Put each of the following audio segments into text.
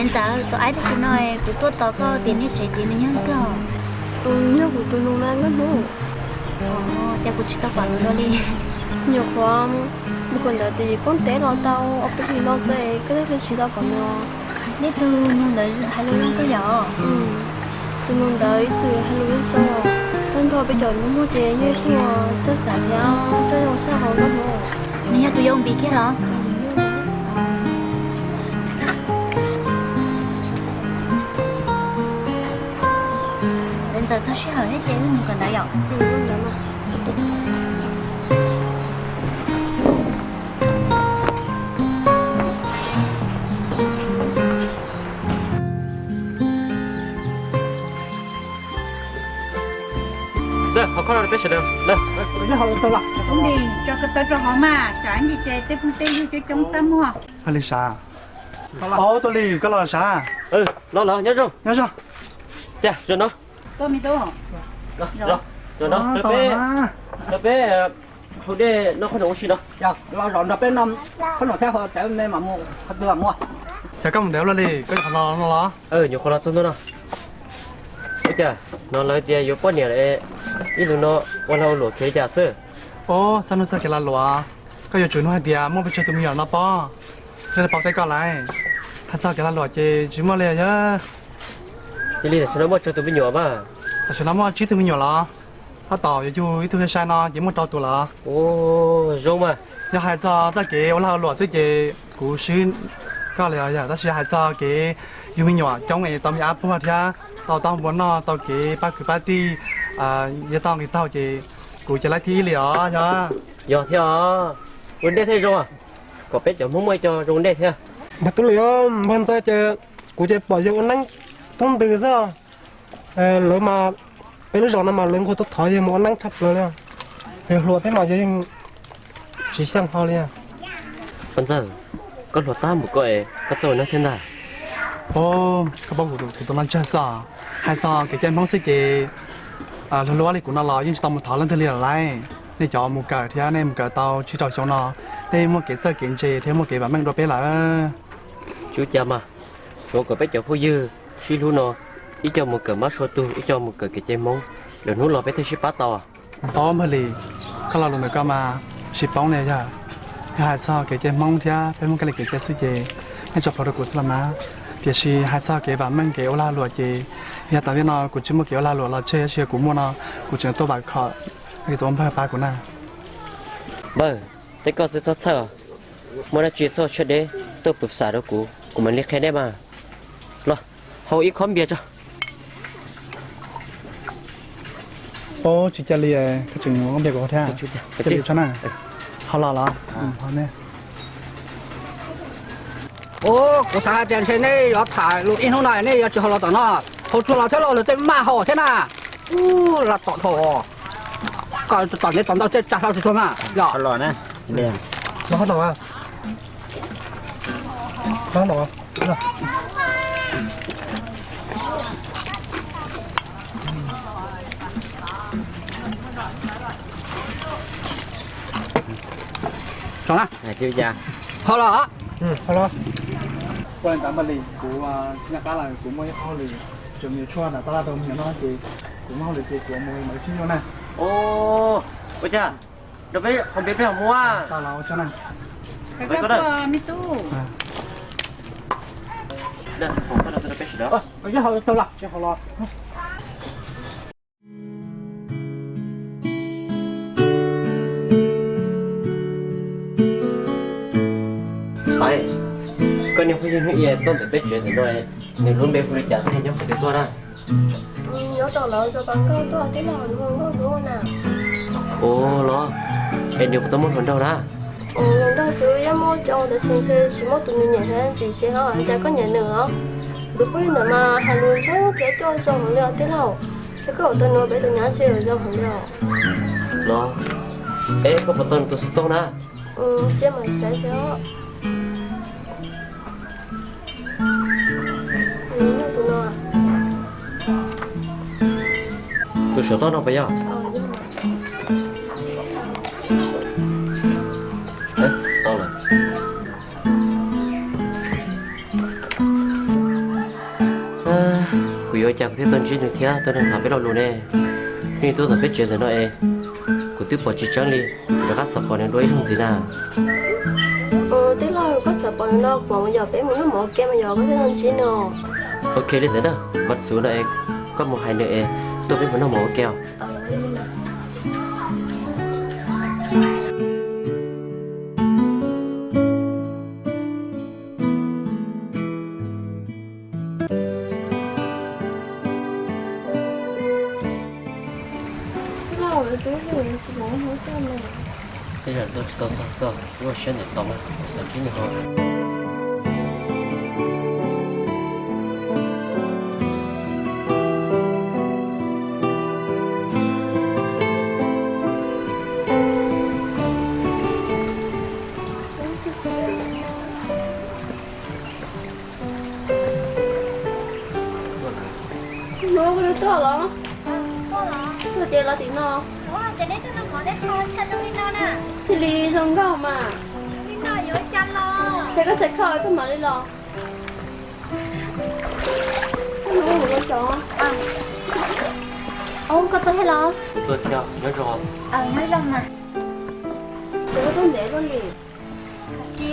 Txawm tus aib tag kis no kuv tuaj tos koj tias nej tsev tias nws yog leej twg? Nws yog kuv tus nus mas nkauj hnub. Cas kuv tsis tau pom nws dua li? Nyuam qhuav mus kawm ntawv tim poob teb los tau ob peb hlis no xwb, koj thiaj li tsis tau pom nws. Nej tus nus ntawd hais lus zoo kawg yom? Tus nus ntawd ib txwm hais lus zoo zoo, tag nrho peb cov nus muag ces yeej tuaj txawj xav thiab txawj zoo sab hauv nkauj hnub. Nws yog tus yau npis kiag los? Lawv ntxawm txog sij hawm thiab ces wb mus kawm ntawv yom. Ua li sas, Tuam Lis, koj los sas? Los los, nyob zoo. Nyob zoo. Cas zoo no. Rau peb, rau peb hu dej noj qhob noom ua si no. Los zov nrog peb noj qhob noom thiab, hu cov me mam mus qhov twg mus. Cas koj mus ntev ua luaj li, koj nyuam qhuav los no los? Nyuam qhuav los txog ntua no. Ua cas no lawv tias yuav poj niam lawm, ib ntus no ua lag ua luam khiav li cas xwb? Ub, txhob nug txog kev lag luam, koj yuav tsum nug hais tias muaj pes tsawg tus me nyuam no pob, thiaj li paub teb koj lawm. Hais txog kev lag luam ces tsis muaj li yog. Yog li tam sim no muaj tsawg tus me nyuam mas? Tam sim no muaj tsib tug me nyuam los, tab tom yuav yug ib tug sai sai no ces muaj rau tus lawm. Ub, zoo mas. Yog hais txog txoj kev ua lag ua luam xwb ces kuv swb koj li os yog, tab sis yog hais txog kev yug me nyuam coob es tau me ab puag thiab tau taub npua noj, tau kev pab kwv pab tij, yuav tau nqis taug ces kuv ces laib thib ib li os yog. Yog thiab os, ua ntej thiaj zoo, kom peb cov Hmoob muaj ib co zoo ntej thiab. Npawg Tub Lis, npawg Ntxawg ces kuv ces pom yawg ua neeb tub ntws xwb. Lawv mas, peb lub zos no mas lawv nquag tuaj thov yawg mus ua neeb tshaj plaws li. Yawg hluas thiab mas yawg yeej tsis xyeej hlo li. Pog Ntxawg, koj hluas tag npaum ko es koj txawj ua neeb thiab ntag. Koj paub kuv tus no tsawg xwb. Hais txog kev cai Hmoob xwb ces luag luag li kuv no los yeej tsis tau mus thov leej twg li lawm lauj. Nej cov mus kawm thiab nej mus kawm tau tsib rau xyoo no, nej muaj kev txawj kev ntse thiab muaj kev vam meej dua peb lawm. Tsis ua cas mas, tsuav kom peb cov phooj ywg sib hlub no, ib co mus kawm mab sua tug, ib co mus kawm kev cai Hmoob, lwm hnub los peb thiaj sib pab tau. Paub npawg Lis, koj lo lus ntawm koj mas tsis poob li yog. Yog hais txog kev cai Hmoob thiab peb Hmoob kab li kev cai xwb ces nej tso plhuav rau kuv xwb los mas. Tiam sis hais txog kev vam meej kev ua lag luam ces yog tas ntej no kuv tsis muaj kev ua lag luam los tseg, tab sis yog kuv muaj no kuv tseem tuaj vam khom tus npawg pab kuv na. Npawg, teb koj xwb txhob txhawj, muaj dab tsi txhob tshaj deb tuaj pw xam rau kuv, kuv mam li qhia nej mas. Los, hau ib khob npias tso. Ub, tsis ca li, koj tseem muab npias kuv thiab. Ho los los. Ub, kuv xav hais tias ntshe nej yuav tham lus ib hnub no nej yuav tsis hau los tom no, hau tsuag los thiab los lawv tej maj hau thiab na. Ub, los tom dhau, koj tom ntev tom ntau tej tsa hlau tsis tshua mas yog. Ho los. Ua li ntawd Npaj Lis, kuv nyuam qhuav los kuv muaj ib qho hauj lwm, tseem yuav tshuaj nram tab laj rau me nyuam noj ces kuv muaj hauj lwm ces kuv mus mus ib pliag na. Ua cas, rau peb qhov npias peb ho mus. Tau los ua tsaug na. Me tub. Koj niag phooj ywg hnub i tuaj ntawm peb tsev ntawm no, nws lub npe hu li cas thiab nyob qhov twg tuaj na? Nyob tom lawv zos tom nkauj tuaj tij laug, nkauj hnub na. Ua los, es nws puas tau muaj hluas nraug na? Hluas nraug xwb yeej muaj coob tab sis ntshe tsis muaj tus nws nyiam thiab ntxim siab ho, cas koj nyiam nws los? Tus phooj ywg ntawd mas hais lus zoo thiab coj zoo heev li os tij laug. Yog koj yuav tau nws ua peb tus nyab ntshe yuav zoo heev li os. Los, es koj puas tau nws tus xov tooj na? Cia mam saib saib os. Tus no, tus saum toj no puas yog? Tau lawm. Kuv thiaj tau ntsib nws thiab tau nrog tham peb lo lus ne. Hnub i tuaj tom peb tsev ntawm no es kuv twb pom tsis tseeb li, rov qab xav pom nws dua ib zaug ntxiv na. Tij laug, koj xav pom nws no kuv mam yog peb mus noj mov ua ke mas yog koj thiaj tau ntsib nws. Ok li ntawd na, mas xub no es koj mus hais nws es tuaj peb mus noj mov ua ke os. Tej zaum tuaj tsis tau txog xwb, ua siab ntawm tos mas kuv xav ntsib nws ho. Hnub koj twb tuaj los? Tuaj ces los tim no. Thiaj li zoo nkauj mas. Ces koj xav kho koj mam li los. Koj hnub mus los tso. Koj tuaj thiab los? Kuv tuaj thiab, nyob zoo. Nyob zoo mas. Ces koj tuaj ntev luaj li? Tsis,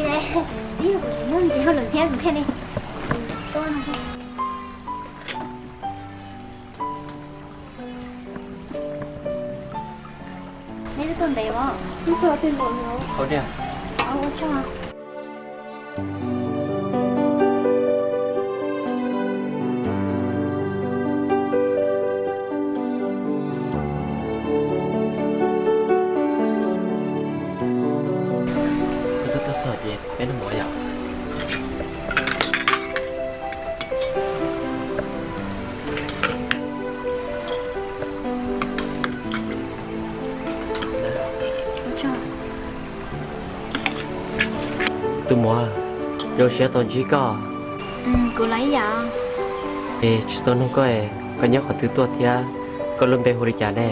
ib yam kuv tsis muaj ntsis hauj lwm thiab kuv thiaj li tuaj no. Neb twb tuaj ntev os. Ua tsaug. Koj twb tuaj txog ces peb noj mov yom. Tus muam, zoo siab tau ntsib koj. Kuv los ib yam. Es tsis tau nug koj, koj nyob qhov twg tuaj thiab koj lub npe hu li cas ne?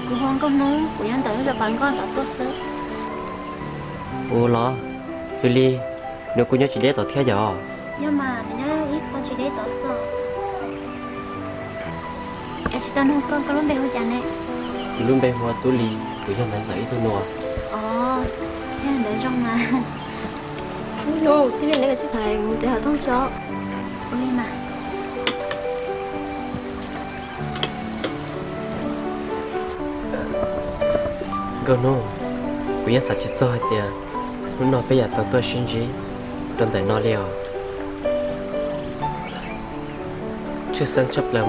Kuv hu Nkauj Hnub, kuv nyob ntawm lub zos Pas Nkoj tod tuaj xwb. Ua los, Vili, nws kuj nyob tsis deb tod thiab yom? Yog mas, nws nyob ib qho tsis deb tod xwb. Es tsis tau nug koj, koj lub npe hu cas ne? Kuv lub npe hu ua Tub Lis, kuv yog Maiv Ntxawm ib tug nus. Os, yog ntawd zoo mas. Hnub, thiaj li neb kav tsij tham mus tsev hauv thooj tso. Ua li mas. Nkauj Hnub, kuv yeej xav tsis txog hais tias hnub no peb yuav tau tuaj sib ntsib rau ntawm no li os. Tshwj xeeb tshaj plaws.